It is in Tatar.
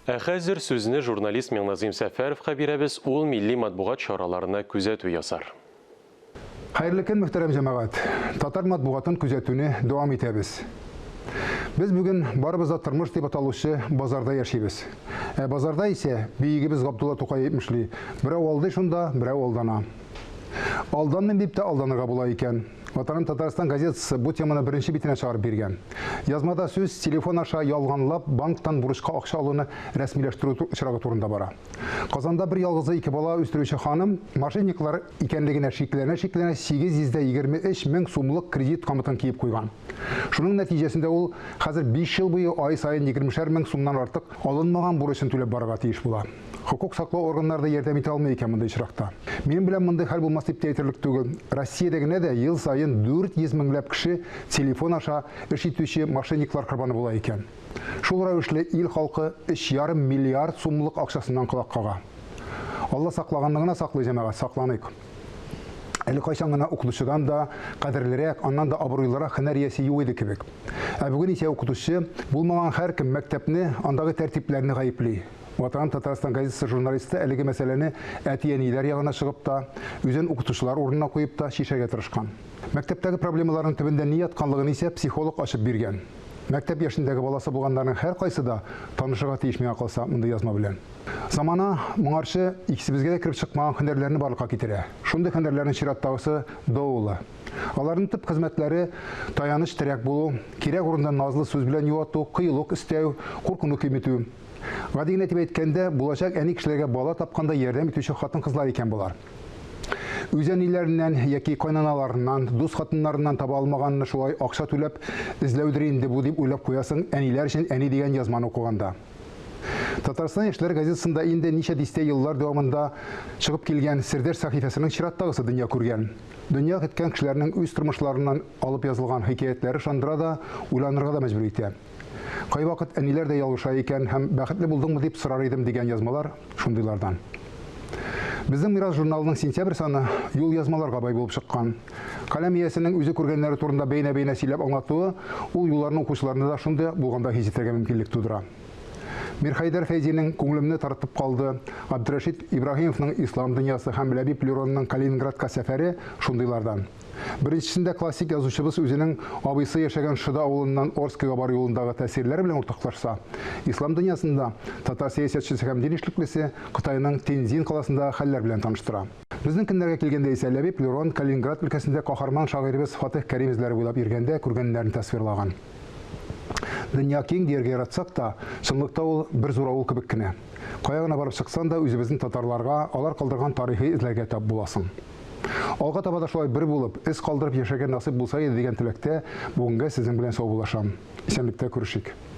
Ә хәзер сүзне журналист Миңназыйм Сәфәровка бирәбез, ул милли матбугат чараларына күзәтү ясар. Хәерле көн, мөхтәрәм җәмәгать! Татар матбугатын күзәтүне дәвам итәбез. Без бүген барыбыз да тормыш дип аталучы базарда яшибез. Ә базарда исә, бөегебез Габдулла Тукай әйтмешли, берәү алдый шунда, берәү алдана. Алданмыйм дип тә алданырга була икән. Ватаным Татарстан газетасы бу теманы беренче битенә чыгарып биргән. Язмада сүз телефон аша ялганлап банктан бурычка акча алуны рәсмиләштерү очрагы турында бара. Казанда бер ялгызы ике бала үстерүче ханым мошенниклар икәнлегенә шикләнә-шикләнә 823 мең сумлык кредит камытын киеп куйган. Шуның нәтиҗәсендә ул хәзер 5 ел буе ай саен егермешәр мең сумнан артык алынмаган бурычын түләп барырга тиеш була. Хокук саклау органнары да ярдәм итә алмый икән мондый очракта. Минем белән мондый хәл булмас дип тә әйтерлек түгел. Россиядә генә дә ел саен 400 меңләп кеше телефон аша эш итүче мошенниклар корбаны була икән. Шул рәвешле ил халкы 3,5 миллиард сумлык акчасыннан колак кага. Алла саклаганны гына саклый, җәмәгать, сакланыйк. Әле кайчан гына укытучыдан да кадерлерәк, аннан да абруйлырак һөнәр иясе юк иде кебек. Ә бүген исә укытучы булмаган һәркем мәктәпне, андагы тәртипләрне гаепли. Ватаным Татарстан газетасы журналисты әлеге мәсьәләне әти-әниләр ягына чыгып та, үзен укытучылар урынына куеп та чишәргә тырышкан. Мәктәптәге проблемаларның төбендә ни ятканлыгын исә психолог ачып биргән. Мәктәп яшендәге баласы булганнарның һәркайсы да танышырга тиеш миңа калса мондый язма белән. Замана моңарчы икесебезгә дә кереп чыкмаган һөнәрләрне барлыкка китерә. Шундый һөнәрләрнең чираттагысы доула. Аларның төп хезмәтләре таяныч-терәк булу, кирәк урында назлы сүз белән юату, кыюлык өстәү, куркуны киметү. Гади генә итеп әйткәндә, булачак әни кешеләргә бала тапканда ярдәм итүче хатын-кызлар икән болар. Үз әниләреннән яки кайнаналарыннан, дус хатыннарыннан таба алмаганны шулай акча түләп эзләүдер инде бу дип уйлап куясың әниләр өчен әни дигән язманы укыганда. Татарстан яшьләре газетасында инде ничә дистә еллар дәвамында чыгып килгән Сердәш сәхифәсенең чираттагысы дөнья күргән. Дөнья көткән кешеләрнең үз тормышларыннан алып язылган хикәятләре ышандыра да, уйланырга да мәҗбүр итә. Кайвакыт әниләр дә ялгыша икән һәм бәхетле булдыңмы дип сорар идем дигән язмалар шундыйлардан. Безнең Мирас журналының сентябрь саны юл язмаларга бай булып чыккан. Каләм иясенең үзе күргәннәре турында бәйнә-бәйнә сөйләп аңлатуы ул юлларны укучыларны да шундый булганда хис итәргә мөмкинлек тудыра. Мирхәйдәр Фәйзинең Күңелемне тартып калды, Абдрәшит Ибраһимовның Ислам дөньясы һәм Ләбиб Леронның Калининградка сәфәре шундыйлардан. Беренчесендә классик язучыбыз үзенең абыйсы яшәгән Шода авылыннан Орскига бару юлындагы тәэсирләре белән уртаклашса, ислам дөньясында татар сәясәтчесе һәм дин эшлеклесе Кытайның Тензин каласындагы хәлләр белән таныштыра. Безнең көннәргә килгәндә исә Ләбиб Лерон Калининград өлкәсендә каһарман шагыйребез Фатыйх Кәрим эзләре буйлап йөргәндә күргәннәрен тасвирлаган. Дөнья киң дияргә яратсак та, чынлыкта ул бер зур авыл кебек кенә. Кая гына барып чыксаң да, үзебезнең татарларга, алар калдырган тарихи эзләргә тап буласың. Алга таба да шулай бер булып, эз калдырып яшәргә насыйп булса иде дигән теләктә бүгенгә сезнең белән саубуллашам. Исәнлектә күрешик.